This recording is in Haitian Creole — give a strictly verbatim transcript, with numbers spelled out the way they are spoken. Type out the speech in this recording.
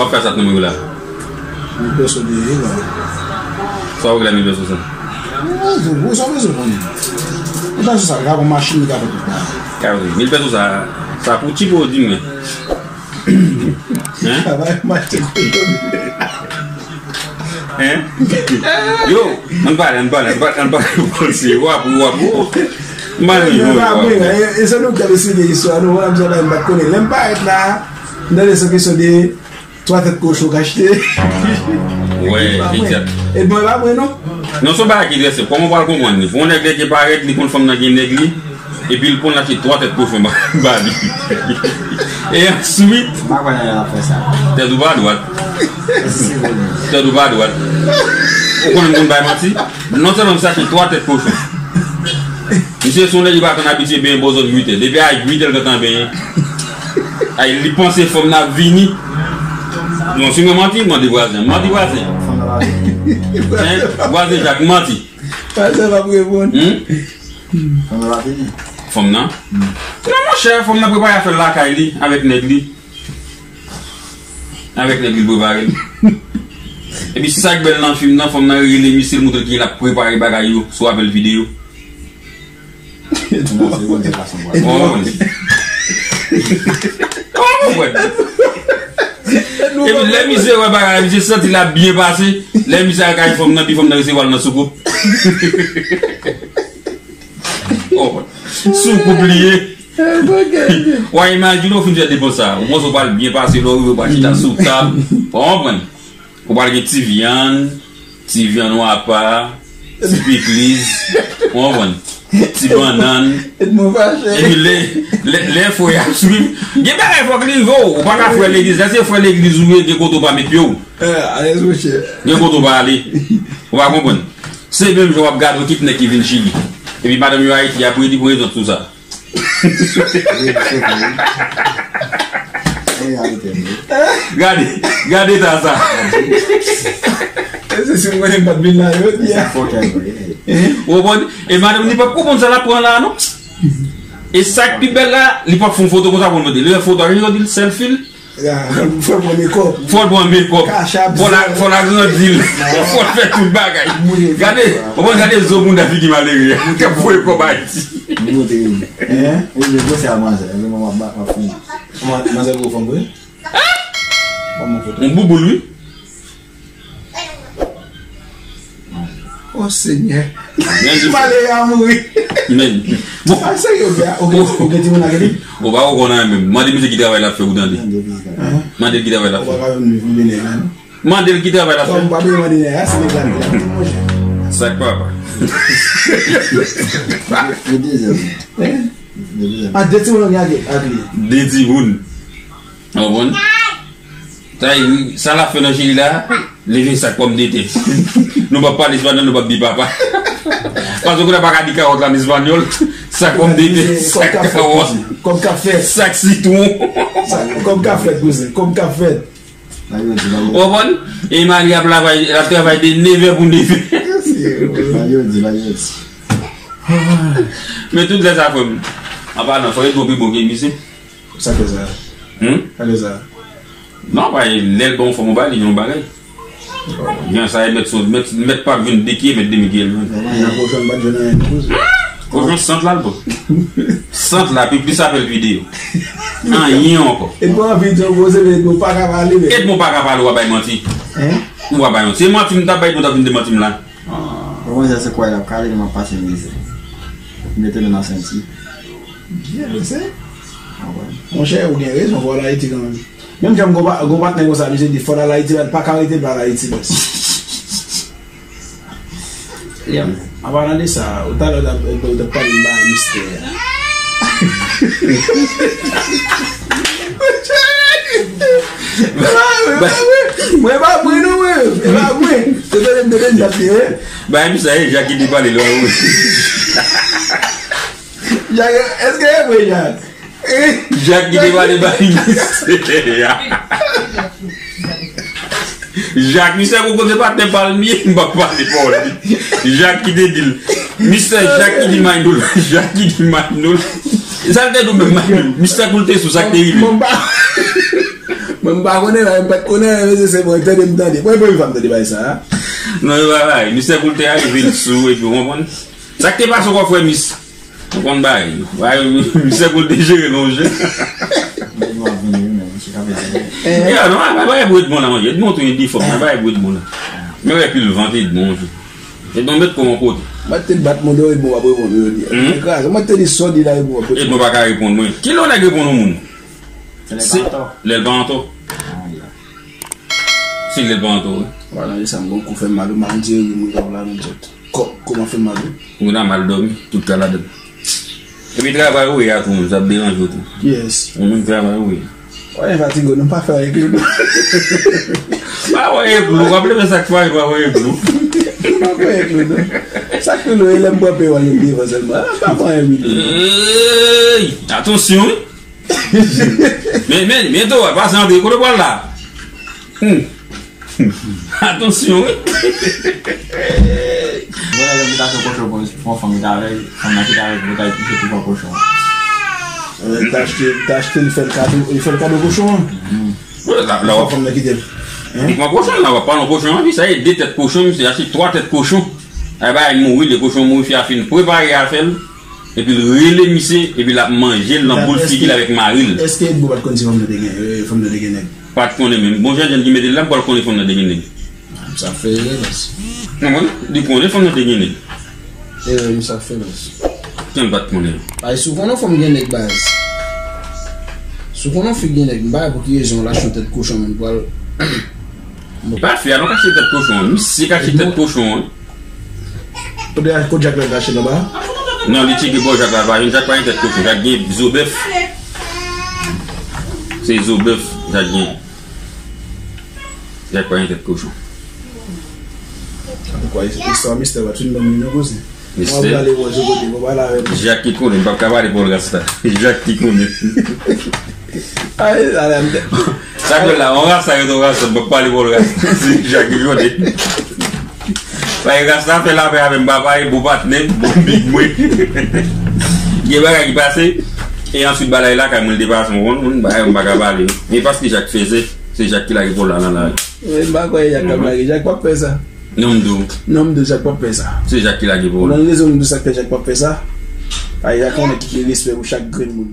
W ap fè sa nan mwen la. Mil peso de la. Sa w regle mil peso sa? Ou sa bezwen konnen. Mil peso sa, ka pou machin, li ka fè tout bagay. Ka pou mil peso sa, sa pou ti pwodui mwen. Hein? Travay, m achte koton. Hein? Yo, ann pale, ann pale, ann pale, ann pale, w ap, w ap, w ap. M pa nan yo, w ap. E, e se nou k t ap esplike istwa nou, mwen, m pa t konnen. Lè m parèt la, m tande se kesyon de twa tèt kochon k achte. Wè, egzak. E bon, e pa mwen, non? Non, se yon bagay ki trè senp. Kòman w pral konprann li? Pou yon nèg lè gen parèt, li konn fanm nan gen nèg li, epi l konn achte twa tèt kochon ba, ba li. E answit, m pa kwè nan l ap fè sa. Tèt ou pa dwat. Tèt ou pa dwat. Ou konnen m konn bay manti? Non sèlman misye achte twa tèt kochon. Misye se yon nèg ki pa konn abitye benyen bò zòn uit è. Depi a uit è l gentan benyen. Ay, li panse fanm nan ap vini. Non, si mwen manti, mande vwazen. Mande vwazen. Fanm nan pa vini. Hein? Vwazen Jak, manti. Vwazen p ap reponn. Hmm? Fanm nan pa vini. Fanm nan? Non, monchè, fanm nan prepare afè l lakay li, avèk nèg li. Avèk nèg li prepare l. Epi sa k bèl nan fim nan, fanm nan rele misye, l montre l kijan l ap prepare bagay yo sou apèl videyo. Kòman w konprann? Kòman w konprann? Epi lè misye wè bagay la, misye santi l ap byen pase. Lè misye al kay fanm nan, epi fanm nan resevwa l nan soukoup. Kòman w konprann? Soukoup li ye. W a imajine w fin fè depans sa. Ou panse w pral byen pase lè w rive w pral chita sou tab. Kòman w konprann? Ou pral gen ti vyann, ti vyann w apa, ti pikliz, ou konprann? Ti bannann. Epi lè, lè, lè fò y ap swiv, gen bagay fòk rive w. Ou pa ka frè legliz. Lè se frè legliz ou ye, gen kote w pa met pye w. Gen kote w pa ale. Ou pa konprann. Se menm jan w ap gade yon kidnèp ki vin Chili. Epi madanm yo Ayiti ap redi prezant sou sa. Gade, gade ta sa. E se si mwen m pa t vin la jodi a. Ou konprann? E madanm li p ap konprann sa l ap pran la, non. E sa k pi bèl la, li p ap fè yon foto konsa pou l mete. Li fè foto a, li di l sèlfi l. Fò l pran mekòp. Fò l pran mekòp. Fò l a-, fò l agrandi l. Fò l fè tout bagay. Gade, ou konn gade zo moun nan figi malere a. K ap voye kòb Ayiti. Mwen montre li. Hein? Wi, men gwo se a manzè. Epi mwen, m ap ba, m ap fini. Manzè gwo fanm vre? Ban m yon foto. Yon bouboul, wi. Oh, Senyè. Malere a mouri. Men. Bon. Sa serye, ou gen, ou gen, ou gen timoun ak li? Ou pa konn anyen menm. Mande misye ki travay l ap fè ou tande. Mande l ki travay l ap fè. Ou pa ka jwenn li pou mele la, non? Mande l ki travay l ap fè. Kòm pa bezwen mande nèg la, se nèg la ki la, monchè. Sa k papa. Yo dezè. Yo dezè. A, de timoun ak, ak li. De timoun. Ou konprann? Sa, sa l ap fè nan Chili la, leve sak pòmdetè. Nou p ap pale espanyòl, nou p ap di papa. Paske kounye a pa ka di kawòt la an espanyòl. Sak pòmdetè, sak kawòt. Kòb k ap fèt. Sak sitwon. Kòb k ap fèt, kouzen. Kòb k ap fèt. Ou konprann? E Mari ap travay, l ap travay de nevè pou nevè. Men tout lè sa, frè m. Apa non, fò l bon pi bon ke misye. Sa fè sa? Hmm? Sa fè sa? Non, pa lè l bon fò m bay li yon bagay. Gen sa, e mèt sou, mèt, mèt pa vin de ki, e mèt de mi ki el menm. Nan kochon, pa jwenn anyen. Kochon sant la l bon. Sant la, pi plis apèl videyo. Anyen ankò. E pou anvi di yon koze, men nou pa ka pale, men. E pou pa ka pale, w a bay manti. Hein? Ou pa bay manti. Se manti m t ap bay pou w t ap vin demanti m la. Bon, manzè se kwè l ap kale, m ap pase mizè. Mete nou nan senti. Byen, mesye. Monchè, ou gen rezon, fò w al Ayiti kanmenm. Menm jan m gon pa-, gon patnè konsa, misye di fò l al Ayiti, l pa ka rete, l pa al Ayiti, bòs. An palan de sa, ou talè w t ap, ou t ap pale m bagay mistè. Mwen pa mwen non, mwen. E pa mwen. Se tande m, tande m t ap di, wi. Bagay mistè, e Jak ki te pale lò, wi. Jak, èske e vre, Jak? Jak ki te pale ba misye a. Jak, misye gon kote pa te palmye, m pa pale pa w li. Jak ki te di l. Misye Jak ki di Maynol. Jak ki di Maynol. Sa l te di w menm Maynol. Misye kou l te sou sa k te rive. Mwen pa, M pa konnen, m pa t konnen, men se, se mwen tande, m tande. Mwen, premye fwa m tande bagay sa a. Non, e pa bagay. Misye kou l te arive, l sou, epi w konprann. Sa k te pase w frè Mis? Ou konn bagay yo. Bagay yo, misye kou l te jere non je. Nèg yo ap vini, wi, men, misye ka vini. Ya, non, bagay pou Edmond la, manje. Edmond tou, li fò, men bagay pou Edmond la. Men wè, pil vant Edmond, wi. Edmond met kò yon kote. Mwen te bat moun yo, Edmond ap reponn yo, di. Hmm? Kraze, mwen te di sa, di la, Edmond ap reponn. Edmond pa ka reponn mwen. Kilè yon nèg reponn yon moun? Se lè l pa antò. Lè l pa antò. Ah, ya. Se lè l pa antò, wi. Wala, e sa, m gon kou fè m mal, wi, m ap di, wi, moun yo la, nou zòt. Kò, kòman fè m mal, wi? Moun nan mal dòmi, tout ka ladan. Epi travay ou ye a tou, moun, sa ap deranje w tou. Yes. Moun travay ou ye. Wè, fatige, nou pa fè avèk li, non. Pa wè e glou, w ap leve sa k fè, pa wè e glou. Pa wè e glou, non. Sa k pi lou, e lè m pran peyi w al devan sèlman. Ah, pa pran e glou. Ey, atansyon, wi. Men, men, men, to, pase antre, kote w pral la? Hmm. Atansyon, wi. Bon, lè m ta fè kochon pou, pou yon fanm ki ta avè l, fanm nan ki ta avè l, pou ta kouche pou fè kochon. Li ta achte, li ta achte, li fè l kado, li fè l kado kochon an. Bon, la, la, w ap fanm nan kite l. Hein? Li pran kochon, la, w ap pale kochon an, wi, sa e de tèt kochon, misye achte twa tèt kochon. Ay, bagay mouri, lè kochon mouri, fi a fin prepare afè l. Epi l rele misye, epi l ap manje l nan boul figi l avèk mari l. Èske Edmo pa t konn si fanm nan te gen, eh, fanm nan te gen nèg? Pa t konnen menm. Bon, jan jan ki mete l la, m pa t konnen fanm nan te gen nèg. Ah, m sa fè erè, baz. Konprann? Li konnen fanm nan te gen nèg. Erè, m sa fè, baz. Jan l pa t konnen. Ay, si w konnen fanm gen nèg, baz. Si w konnen fi gen nèg, m pa wè pou ki rezon l achte yon tèt kochon, menm pral. Pa fi a, non, k achte tèt kochon an. Misye k achte tèt kochon an. Kote, kote Jak la te achte anba? Non, li tcheke bò Jak la, pa jwenn Jak pa gen tèt kochon. Jak gen zo bèf. Se zo bèf Jak gen. Jak pa gen tèt kochon. Antouka, istwa mistè pa t fin ban m li non, kouzen. Mwen prale wè sou kote, mwen prale avè m. Jak ki konnen, m p ap ka pale pou Rasta. Jak ki konnen. Ay, sa la, m te Sa k fè la, yon Rasta rete yon Rasta, m p ap pale pou Rasta. Se Jak ki konnen. Paske Rasta fè lapè avè m, papa, e bon patnè m, bon big mwen. Gen bagay ki pase, e answit bagay lakay mwen, l te pase, mwen konn, mwen, bagay mwen pa ka pale. Men paske Jak fè, se, se Jak ki lage pou la, la, la. Wi, m pa kwè Jak k ap lage, Jak p ap fè sa. Non, m di w. Non, m di w, Jak p ap fè sa. Se Jak ki lage pou la. Ou konn rezon m di w sa k fè Jak p ap fè sa? Paske Jak konnen ki gen respè pou chak grenn moun.